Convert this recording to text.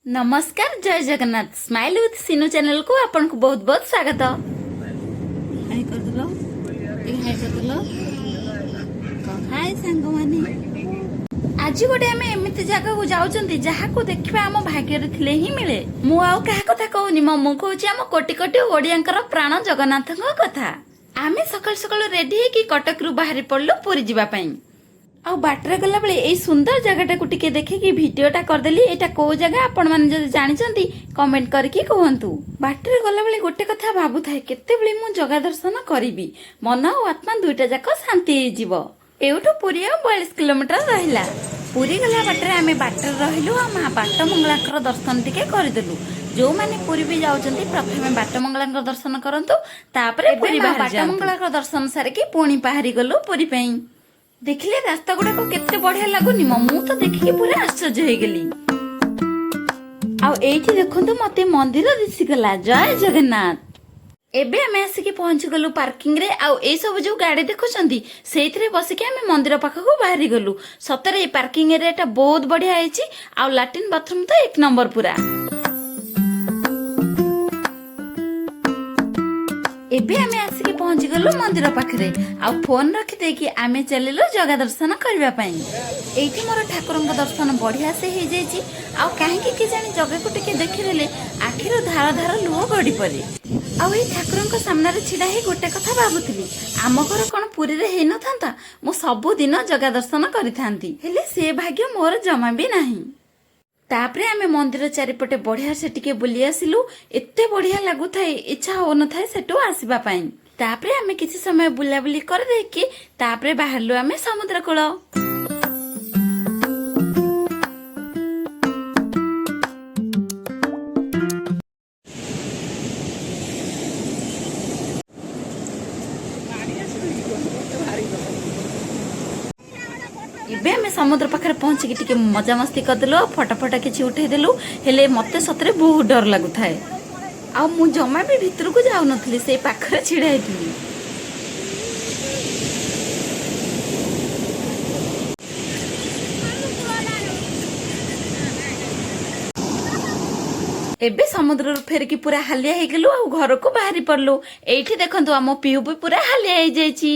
ନମସ୍କାର, ଜୟ Jagannath. Smile with Sinu ଚ୍ୟାନେଲକୁ ଆପଣଙ୍କୁ ବହୁତ ବହୁତ ସ୍ୱାଗତ। ହାଇ କରିଦେଲ ଟିକେ, ହାଇ କରିଦେଲ। ହାଇ ସାଙ୍ଗମାନେ। ଆଜି ଗୋଟେ ଆମେ ଏମିତି ଜାଗାକୁ ଯାଉଛନ୍ତି, ଯାହାକୁ ଦେଖିବା ଆମ ଭାଗ୍ୟରେ ଥିଲେ ହିଁ ମିଳେ। ମୁଁ ଆଉ କାହା କଥା କହୁନି ମ, ମୁଁ କହୁଛି ଆମ କୋଟି କୋଟି ଓଡିଆଙ୍କର ପ୍ରାଣ ଜଗନ୍ନାଥଙ୍କ କଥା। ଆମେ ସକାଳୁ ସକାଳୁ ରେଡି ହେଇକି କଟକରୁ ବାହାରି ପଡିଲୁ ପୁରୀ ଯିବା ପାଇଁ। ଆଉ ବାଟରେ ଗଲାବେଳେ ଏଇ ସୁନ୍ଦର ଜାଗାଟାକୁ ଟିକେ ଦେଖିକି ଭିଡିଓଟା କରିଦେଲି। ଏଇଟା କୋଉ ଜାଗା, ଆପଣମାନେ ଯଦି ଜାଣିଛନ୍ତି କମେଣ୍ଟ କରିକି କୁହନ୍ତୁ। ବାଟରେ ଗଲାବେଳେ ଗୋଟେ କଥା ଭାବୁଥାଏ, କେତେବେଳେ ମୁଁ ଜଗା ଦର୍ଶନ କରିବି, ମନ ଆଉ ଆତ୍ମା ଦୁଇଟା ଯାକ ଶାନ୍ତି ହେଇଯିବ। ଏଇଠୁ ପୁରୀ ଆଉ 42 କିଲୋମିଟର ରହିଲା। ପୁରୀ ଗଲା ବାଟରେ ଆମେ ବାଟରେ ରହିଲୁ ଆଉ ମା ବାଟ ମଙ୍ଗଳାଙ୍କର ଦର୍ଶନ ଟିକେ କରିଦେଲୁ। ଯୋଉମାନେ ପୁରୀ ବି ଯାଉଛନ୍ତି, ପ୍ରଥମେ ବାଟ ମଙ୍ଗଳାଙ୍କ ଦର୍ଶନ କରନ୍ତୁ, ତାପରେ ପୁରୀ। ବାଟ ମଙ୍ଗଳାଙ୍କ ଦର୍ଶନ ସାରିକି ପୁଣି ବାହାରି ଗଲୁ ପୁରୀ ପାଇଁ। ଦେଖିଲେ ରାସ୍ତା ଗୁଡାକ କେତେ ବଢିଆ ଲାଗୁନି ମ? ମୁଁ ତ ଦେଖିକି ପୁରା ଆଶ୍ଚର୍ଯ୍ୟ ହେଇଗଲି। ଆଉ ଏଇଠି ଦେଖନ୍ତୁ, ମତେ ମନ୍ଦିର ଦିଶିଗଲା। ଜୟ ଜଗନ୍ନାଥ। ଏବେ ଆମେ ଆସିକି ପହଞ୍ଚିଗଲୁ ପାର୍କିଂ ରେ। ଆଉ ଏଇ ସବୁ ଯୋଉ ଗାଡି ଦେଖୁଛନ୍ତି, ସେଇଥିରେ ବସିକି ଆମେ ମନ୍ଦିର ପାଖକୁ ବାହାରି ଗଲୁ। ସତରେ ଏଇ ପାର୍କିଂ ଏରିଆଟା ବହୁତ ବଢିଆ ହେଇଛି। ଆଉ ଲାଟ୍ରିନ୍ ବାଥରୁମ ତ ଏକ ନମ୍ବର ପୁରା। ଏବେ ଆମେ ଆସିକି ପହଞ୍ଚିଗଲୁ ମନ୍ଦିର ପାଖରେ। ଆଉ ଫୋନ ରଖିଦେଇକି ଆମେ ଚାଲିଲୁ ଜଗା ଦର୍ଶନ କରିବା ପାଇଁ। ଏଇଠି ମୋର ଠାକୁରଙ୍କ ଦର୍ଶନ ବଢିଆ ସେ ହେଇଯାଇଛି। ଆଉ କାହିଁକି କେଜାଣି ଜଗାକୁ ଟିକେ ଦେଖିଦେଲେ ଆଖିରୁ ଧାର ଧାର ଲୁହ ଗଡି ପଡେ। ଆଉ ଏଇ ଠାକୁରଙ୍କ ସାମ୍ନାରେ ଛିଡା ହେଇ ଗୋଟେ କଥା ଭାବୁଥିଲି, ଆମ ଘର କଣ ପୁରୀରେ ହେଇନଥାନ୍ତା, ମୁଁ ସବୁଦିନ ଜଗା ଦର୍ଶନ କରିଥାନ୍ତି। ହେଲେ ସେ ଭାଗ୍ୟ ମୋର ଜମା ବି ନାହିଁ। ତାପରେ ଆମେ ମନ୍ଦିର ଚାରିପଟେ ବଢିଆ ସେ ଟିକେ ବୁଲି ଆସିଲୁ। ଏତେ ବଢିଆ ଲାଗୁଥାଏ, ଇଚ୍ଛା ହଉନଥାଏ ସେଠୁ ଆସିବା ପାଇଁ। ତାପରେ ଆମେ କିଛି ସମୟ ବୁଲାବୁଲି କରିଦେଇକି ତାପରେ ବାହାରିଲୁ ଆମେ ସମୁଦ୍ର କୂଳ। ଏବେ ଆମେ ସମୁଦ୍ର ପାଖରେ ପହଞ୍ଚିକି ଟିକେ ମଜାମସ୍ତି କରିଦେଲୁ ଆଉ ଫଟୋ ଫଟୋ କିଛି ଉଠେଇଦେଲୁ। ହେଲେ ମତେ ସତରେ ବହୁତ ଡର ଲାଗୁଥାଏ ଆଉ ମୁଁ ଜମା ବି ଭିତରକୁ ଯାଉନଥିଲି, ସେଇ ପାଖରେ ଛିଡା ହେଇଥିଲି। ଏବେ ସମୁଦ୍ରରୁ ଫେରିକି ପୁରା ହାଲିଆ ହେଇଗଲୁ ଆଉ ଘରକୁ ବାହାରି ପଡିଲୁ। ଏଇଠି ଦେଖନ୍ତୁ, ଆମ ପିହୁ ବି ପୁରା ହାଲିଆ ହେଇଯାଇଛି।